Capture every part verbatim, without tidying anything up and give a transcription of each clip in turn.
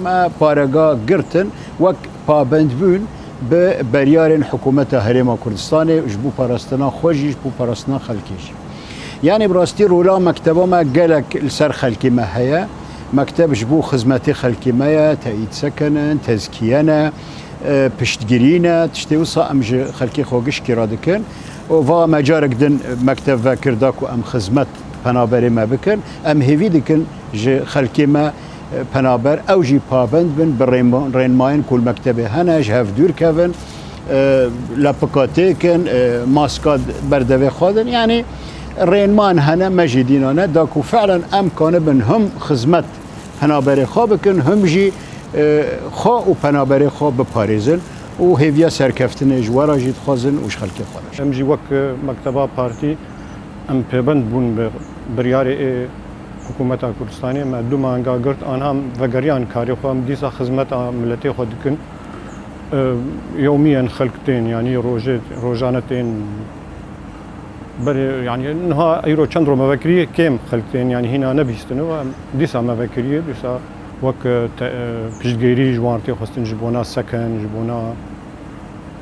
Me parêga girtin wek pabendbûn bi beryarên hikûmeta Herêma Kurdistanê ji bo parastina xwe jî, ji bo parastina xelkê jî. Yanî bi rastî rola mekteba me gelek li ser xelkê me heye. Mekteb ji bo xizmetê xelkê me ye, teyîd sekenin, tezkiye ne, e, piştgirî ne, tiştê wisa em ji xelkê xwe gişkî re dikin. Û va me carek din mekteb vekir da ku em xizmet penaberê me bikin. Em hêvî dikin ji xelkê me penaber, ew jî pabend bin bi rênma-, rênmayên ku li mektebê hene, ji hev dûr kevin, e, lepika têkin, e, maska berdevê xwe din. Yanî rênman hene, me jî dîna ne, da ku fi'len em kanibin him xizmet penaberê xwe bikin, him jî, e, xwe û penaberê xwe biparêzin û hêviya serkeftinê ji we re jî dixwazin û ji xelkê xwe re jî. Em jî wek, e, mekteba partî em pêbend bûn bi biryarê ê Hikûmeta Kurdistanê. Me du manga girt, anha em vegeriyan karê xwe, em dîsa xizmeta miletê xwe dikin. E, yewmîyen xelk tên, yanî rojê, rojane tên. Berê, yanî niha îro çend roj me vekiriye, kêm xelk tên, yanî hîna nebîstine û em dîsa me vekiriye, dîsa wek, e, te-, e, piştgirî ji wan tê xwestin, ji bona seken, ji bona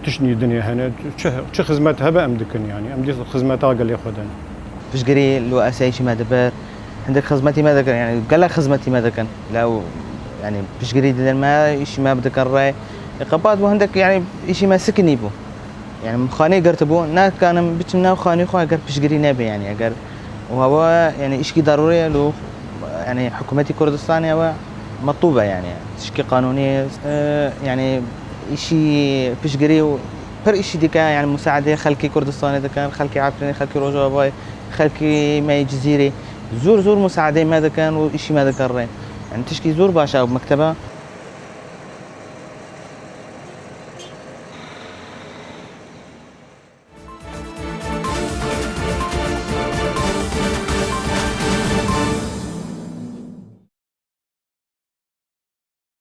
tiştnî dinê hene, çi, çi xizmet hebe em dikin, yanî em dîsa xizmeta gelê xwe din. Piştgirî li asayîşî me dibir, hindek xizmetî me dikin, yanî gelek xizmetî me dikin. Lew, yanî piştgirî didin me, îşî me bidikin rê. Qepat bû hindek, yanî îşî me sikinî bû. Yanî min xanê girtibû, nakanim biçim nav xanê xwe eger piştgirî nebe, yanî eger û hewa, yanî îşkî darûrî ye, lo, yanî hikûmetî Kurdistanê ew e, metûb e, yanî tişkî qanûnî, e, yanî îşî piştgirî û pir îşî dike, yanî musaedê xelkê Kurdistanê dikin, xelkê Efrînê, xelkê Rojavayê, xelkê me yê Cizîrê. Zor zor musaedê me dikin û îşî me dikin rê. Yanî tişkî zor baş e ew mektebe.